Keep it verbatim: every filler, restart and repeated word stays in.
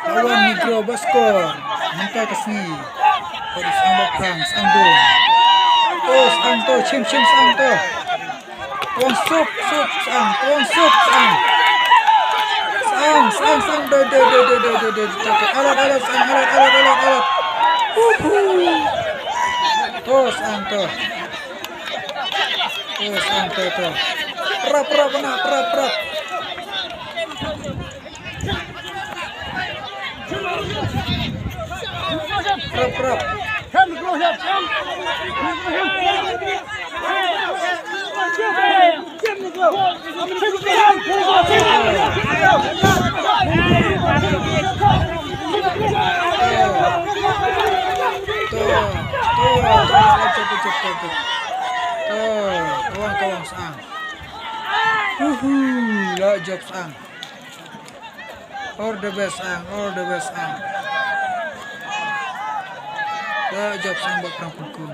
Awan Negro ba skor. Mynta ka sngi. Peit Sang Baphrang, Sang Dum. To Sang to, shim shim Sang to. Wan sup sup Sang, wan sup Sang. Sang, Sang, Sang, doi, doi, doi. Alat, alat Sang, alat, alat, alat, alat. Uhu. To Sang to. To Sang to, to. Prap, prap, anak, prap, prap. Prap, prap. To, to, to, to, to, to, to. To, kawang, kawang Sang. Uhu, la jop Sang. All the best Sang, all the best Sang. La jop Sang Baphrang Pynkhun.